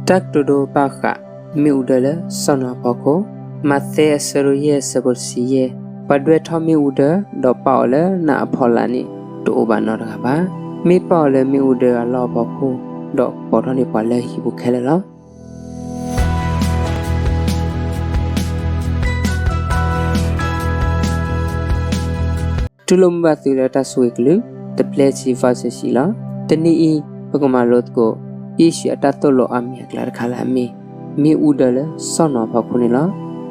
တၢ်ကတိၤဒိဘၣ်ဃး မ့ၣ်အူဒၢလၢစီၢ်နီၤအဖီခိၣ်, မးသဲအဆၢဒိၣ်ယဲၢ်အဆၢဖိတဆံယဲၢ်, ပှၤဒွဲၣ်ထီၣ်မ့ၣ်အူဒၢ ဒီးပာ်အီၤလၢနးအဖီလာ်န့ၣ် တအိၣ်ဘၣ်နီတဂၤဘၣ်. မ့ၢ်ပာ်အီၤလၢမ့ၣ်အူဒၢအလီၢ်အဖီခိၣ်, ဒီးကပီၤထီၣ်န့ၢ်ပှၤလၢဟံၣ်ပူၤခဲလၢာ်လီၤ. တူၢ်လိာ်မုာ်ဘၣ်သုလၢတၢ်ဆိၣ်ဂ့ၤကလုၢ်, တဘျဲၣ်စံ voices လီၤ. တနံၤအံၤ ပကမၤလိသကိး ယ့ၣ်ၡူးအတၢ်သိၣ်လိအါမံၤအကျါတခါလၢအမ့ၢ် မ့ၣ်အူဒၢလၢစီၢ်နီၤအဖီခိၣ်န့ၣ်လီၤ.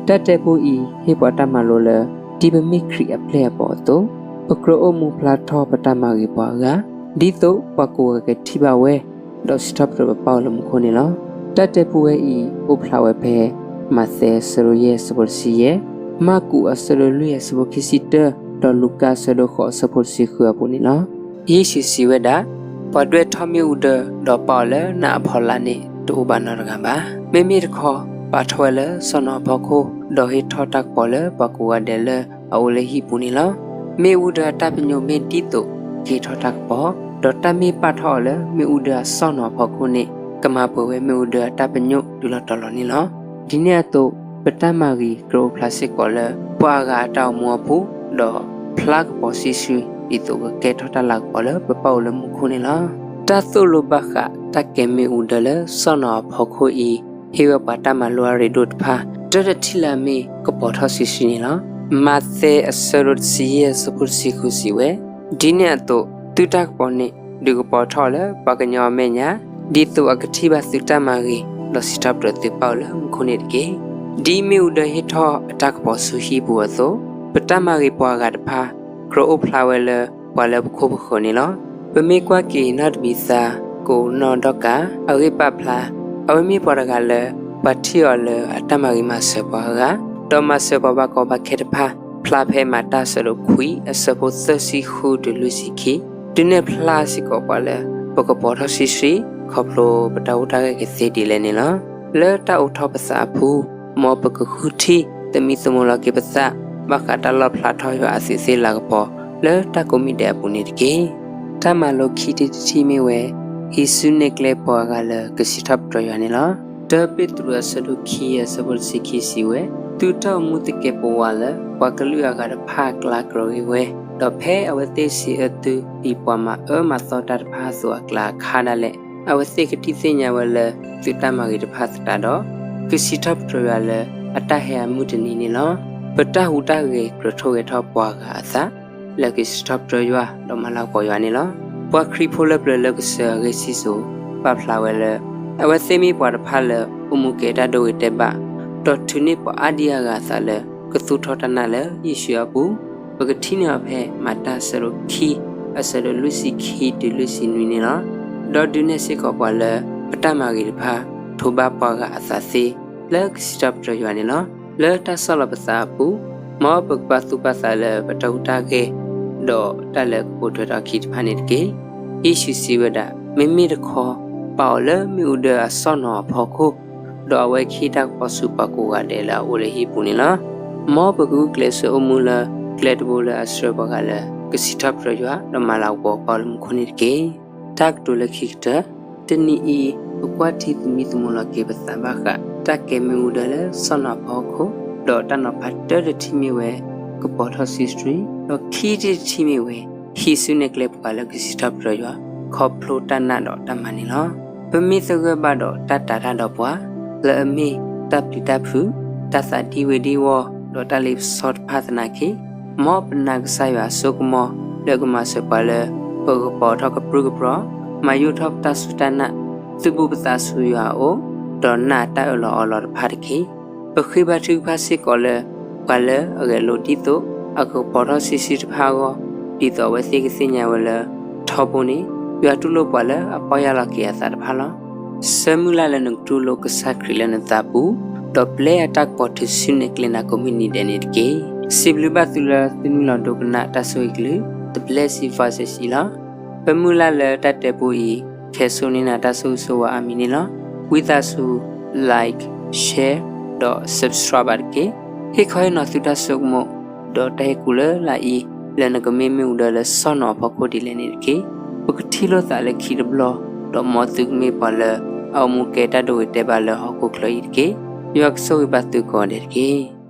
တၢ်တဲပူအံၤ ဟ့ၣ်ပှၤတၢ်မၤလိလၢ ဒ်ပမ့ၢ်ခရံာ်အပျဲၢ်အဘီၣ်အသိး, ပကြၢးအိၣ်မူဖျါထီၣ်ပတၢ်မၤဂ့ၤပှၤအဂၤ, ဒ်သိးပှၤကိးဂၤကထံၣ်ဘၣ်ဝဲ, ဒီးစံးထီၣ်ပတြၢၤပပၢ်အိၣ်လၢမူခိၣ်န့ၣ်လီၤ. တၢ်တဲပူဝဲအံၤ အိၣ်ဖျါဝဲဖဲ မးသဲအဆၢဒိၣ်ယဲၢ်အဆၢဖိတဆံယဲၢ်, မၢ်ကူးအဆၢဒိၣ်လွံၢ်အဆၢဖိခံဆံတၢ, ဒီးလူၤကၣ်အဆၢဒိၣ်ဃိးအဆၢဖိတဆံဃုအပူၤန့ၣ်လီၤ. ယ့ၣ်ၡူးစံးဝဲဒၣ်, ပှၤဒွဲၣ်ထီၣ်မ့ၣ်အူဒၢ ဒီးပာ်အီၤလၢနးအဖီလာ်န့ၣ် တအိၣ်ဘၣ်နီတဂၤဘၣ်. မ့မ့ၢ်တခီ ပာ်ထီၣ်ဝဲလၢစီၢ်နီၤအဖီခိၣ်, ဒီးဟ့ၣ်ထီၣ်တၢ်ကပီၤလၢပှၤကိးဂၤဒဲးလၢအအိၣ်လၢဟံၣ်ပူၤန့ၣ်လီၤ. မ့ၣ်အူဒၢအတၢ်ပညိၣ်မ့ၢ်ဒ်သိးကဟ့ၣ်ထီၣ်တၢ်ကပီၤ, ဒီးတၢ်မ့ၢ်ပာ်ထီၣ်အီၤလၢမ့ၣ်အူဒၢအစီၢ်နီၤအဖီခိၣ်န့ၣ် ကမၤပှဲၤဝဲမ့ၣ်အူဒၢအတၢ်ပညိၣ်တုၤလီၤတီၤလီၤန့ၣ်လီၤ. ဒ်န့ၣ်အသိး ပတၢ်မၤဂ့ၤကြၢးအိၣ်ဖျါစ့ၢ်ကီးလၢ ပှၤအဂၤအတၢ်အိၣ်မူအပူၤ, ဒီးဖျါကပီၤစုဆှံ ဒ်သိးကကဲထီၣ်တၢ်လၤကပီၤလၢပပၢ်အိၣ်လၢမူခိၣ်န့ၣ်လီၤ. တၢ်သိၣ်လိဘၣ်ဃးတၢ်ကဲမ့ၣ်အူဒၢလၢစီၢ်နီၤအဖီခိၣ်အံၤ ဟ့ၣ်ဝဲပှၤတၢ်မၤလိအရ့ဒိၣ်တဖၣ် တၢတထံၣ်လၢအမ့ၢ်ကပီၤထီၣ်စုဆှံန့ၣ်လီၤ. မးသဲအဆၢဒိၣ်တဆံယဲၢ်အဆၢဖိတဆံဃုစံးဝဲ, ဒ်န့ၣ်အသိး သုတၢ်ကပီၤန့ၣ် ဒုးကပီၤထီၣ်လၢပှၤကညီအမဲာ်ညါ, ဒ်သိးအကထံၣ်ဘၣ်သုတၢ်မၤဂ့ၤ ဒီးစံးထီၣ်ပတြၢၤသုပၢ်အိၣ်လၢမူခိၣ်န့ၣ်တက့ၢ်. ဒ်မ့ၣ်အူဒၢဟ့ၣ်ထီၣ်အတၢ်ကပီၤဆူဟံၣ်ပူၤအသိး, ပတၢ်မၤဂ့ၤပှၤအဂၤတဖၣ် ကြၢးအိၣ်ဖျါဝဲလၢပှၤလၢပခိၣ်ပဃၢၤန့ၣ်လီၤ. ပမ့ၢ်ကွၢ်က့ၤနီၢ်တဘံၤသါ ကအိးနီၢ်ဒီကၣ် အဂ့ၢ်ပာ်ဖျါ, အဝဲမ့ၢ်ပှၤတဂၤလၢ ပှၤထံၣ်အီၤလၢအတၢ်မၤဂ့ၤမၤစၢၤပှၤအဂၤ, ဒီးမၤစၢၤပှၤဘၣ်ကီဘၣ်ခဲတဖၣ် ဖျါဖဲမၤတၢ်အဆၢဒိၣ်ခွံအဆၢဖိသၢဆံဃုတုၤလွံၢ်ဆံခံ, ဒုးနဲၣ်ဖျါစ့ၢ်ကီးပှၤလၢ ပကပီၤထီၣ်စုဆှံ ခီဖျိပတၢ်ဟူးတၢ်ဂဲၤကသ့ဒ်လဲၣ်န့ၣ်လီၤ. လၢတၢ်အိးထီၣ်ပသးအပူၤ, မ်ပကဃုထံၣ်သမံသမိးလီၤက့ၤပသး ဘၣ်ဃးတၢ်လီၣ်ဖျါထီၣ်ယွၤအသုးသ့လၤကပီၤ လၢတၢ်ကိးမံၤဒဲးအပူၤန့ၣ်တက့ၢ်. တၢ်မၤလိခံထံၣ်တထံၣ်မ့ၢ်ဝဲ ဟံးစုနဲၣ်ကျဲပှၤအဂၤလၢကစံးထီၣ်ပတြၢၤယွၤန့ၣ်လီၤ. တၢပ့းတရူးအဆၢဒိၣ်ခံအဆၢဖိတဆံခံစံးဝဲ, သုတၢ်အိၣ်မူသကဲးပဝးလၢ ပှၤကလုာ်အဂၤတဖၣ်အကျါကြၢးဂ့ၤဝဲ, ဒီးဖဲအဝဲသ့ၣ်စံးအၢသုဒ်ပှၤမၤအၢမၤသီတၢ်တဖၣ်အသိးအကျါအခါဒၣ်လဲာ်, အဝဲသ့ၣ်ကဒုးသ့ၣ်ညါဝဲလၢသုတၢ်မၤဂ့ၤတဖၣ်သတးဒီး ကစံးထီၣ်ပတြၢၤယွၤလၢအတၢ်ဟဲအမုၢ်တနံၤန့ၣ်လီၤ. ပတၢ်ဟူးတၢ်ဂဲၤကြၢးထိၣ်ဂဲၤထီၣ်ပှၤဂၤအသး လၢကစံးထီၣ်ပတြၢၤယွၤ ဒီးမၤလၤကပီၤယွၤန့ၣ်လီၤ. ပှၤခရံာ်ဖိလၢပျၢၤလၢကစၢၤအဂ့ၢ်စံၣ်စိၤ ပာ်ဖျါဝဲလၢ အဝဲသ့ၣ်မ့ၢ်ပှၤတဖၣ်လၢအိၣ်မူကဲတၢ်ဒိဂ့ၤတဲာ်ဘၣ်, ဒီးထုးန့ၢ်ပှၤအါဒံအါဂၤအသးလၢ ကသူၣ်ထီၣ်တၢ်နာ်လၢယ့ၣ်ၡူးအပူၤ, ပကထံၣ်န့ၢ်အီၤဖဲမၤတၢ်အဆၢဒိၣ်ခံ အဆၢဒိၣ်လွံၢ်ဆံခံတုၤလွံၢ်ဆံနွံန့ၣ်လီၤ. ဒီးဒုးနဲၣ်စ့ၢ်ကီးပှၤလၢ ပတၢ်မၤဂ့ၤတဖၣ် ထိးဘၣ်ပှၤဂၤအသးသ့ လၢကစံးထီၣ်ပတြၢၤယွၤန့ၣ်လီၤ. လၢတၢ်ဆီၣ်လီၤပသးအပူၤ, မ်ပကပာ်သူၣ်ပာ်သးလၢပတၢ်ဟူးတၢ်ဂဲၤ ဒီးတၢ်လၢကပိာ်ထွဲထီၣ်အခံတဖၣ်န့ၣ်တက့ၢ်. ယ့ၣ်ၡူးစံးဝဲဒၣ်, မ့မ့ၢ်တခီ ပာ်အီၤလၢမ့ၣ်အူဒၢအစီၢ်နီၤအဖီခိၣ်, ဒီးအဝဲကဟ့ၣ်တၢ်ကပီၤဆူပှၤကိးဂၤဒဲးလၢအအိၣ်လၢဟံၣ်ပူၤန့ၣ်လီၤ. မ်ပကဂုာ်ကျဲးစၢးအိၣ်မူလၢကျဲတဘိလၢအဆှၢပှၤဂၤလၢ ကစံးထီၣ်ပတြၢၤယွၤ ဒီးမၤလၤကပီၤပှၤလၢမူခိၣ်န့ၣ်တက့ၢ်. တၢ်ကတိၤလၢခံကတၢၢ်, တနံၤအံၤ ပကွၢ်ထံသမံသမိးလီၤက့ၤပသးဘၣ်ဃး တၢ်ကဲမ့ၣ်အူဒၢလၢစီၢ်နီၤအဖီခိၣ်, ဒီးတၢ်နီၤဖးတၢတထံၣ်မ့ၢ်ဝဲ ကပီၤထီၣ်စုဆှံ, ဒီးခံထံၣ်တထံၣ်မ့ၢ်ဝဲ ဟံးစုနဲၣ်ကျဲပှၤလၢကစံးထီၣ်ပတြၢၤယွၤ ခီဖျိတၢ်နာ်ဒီးတၢ်မၤန့ၣ်လီၤ. ပမ့ၢ်သဂၢၢ်ဘၣ်ဒီးတၢ်တာ်တၢ်ဒီးပှၤ လၢအမ့ၢ်တၢ်ပျံၤတၢ်ဖုး, တၢ်သးဒံဝ့ၤဒံဝီၤ, ဒီးတၢ်လ့ပစီတဖၣ်သနာ်က့, မ်ပနာ်ကစၢ်ယွၤအစိကမီၤ လၢကမၤစၢၤပှၤလၢ ပကပီၤထီၣ်ကပြုၢ်ကပြီၤ, မၤယိာ်ထီၣ်ပတၢ်စူၢ်တၢ်နာ်, သုးဘူးပသးဆူယွၤအအိၣ်, ဒီးနာ်တၢ်အၢၣ်လီၤအီလီၤတဖၣ်တက့ၢ်. ပဃ့ဘါထုကဖၣ်စ့ၢ်ကီးလၢ ပှၤလၢအဂဲၤလိာ်ဒ်သိး အကပီၤထီၣ်စုဆှံတဖၣ်အဂီၢ်, ဒ်သိးအဝဲသ့ၣ်ကသ့ၣ်ညါဝဲလၢ ထီဘိန့ၣ် ယွၤတူၢ်လိာ်ပှၤလၢအပီၢ်ယၢ်လီၤက့ၤအသးတဖၣ်လီၤ. ဆၢမုၢ်လၢ်လၢနကတူၢ်လိာ်ကစၢ်ခရံာ်လၢနသးပူၤ, ဒီးပျဲအတၢ်ကပီၤတုၤဆူန့ၣ်ကျဲနၤကိးမုၢ်နံၤဒဲးန့ၣ်တက့ၢ်. စံးဘျုးဘၣ်သုလၢသုနုာ်လီၤဒိကနၣ်တၢ်ဆိၣ်ဂ့ၤကလုၢ် The Blessed Voices အံၤလီၤ. ပမုၢ်လၢ်လၢတၢ်တဲပူအံၤ ကဟဲစိာ်န့ၢ်နၤတၢ်ဆိၣ်ဂ့ၤဆိၣ်ဝါအါမံၤန့ၣ်လီၤ. ဝံသးစူၤ like, share ဒီး subscribe ဘၣ်တက့ၢ်. ဟ့ၣ်ခီဟ့ၣ်နီၤသုတၢ်ဆိကမိၣ် ဒီးတၢ်ဟ့ၣ်ကူၣ်လၢလာ်အံၤ လၢနကမ့ၢ်မ့ၣ်အူဒၢလၢစီၢ်နီၤအဖီခိၣ်ဒ်လဲၣ်န့ၣ်တက့ၢ်. ပကထံၣ်လိာ်သးလၢခံတဘျီ, ဒီးမ်သုကမ့ၢ်ပှၤလၢ အအိၣ်မူကဲတၢ်ဒိဂ့ၤတဲာ်ဘၣ်လၢဟီၣ်ခိၣ်ချၢအံၤတက့ၢ်. ယွၤကဆိၣ်ဂ့ၤဘၣ်သုကိးဂၤဒဲးတက့ၢ်.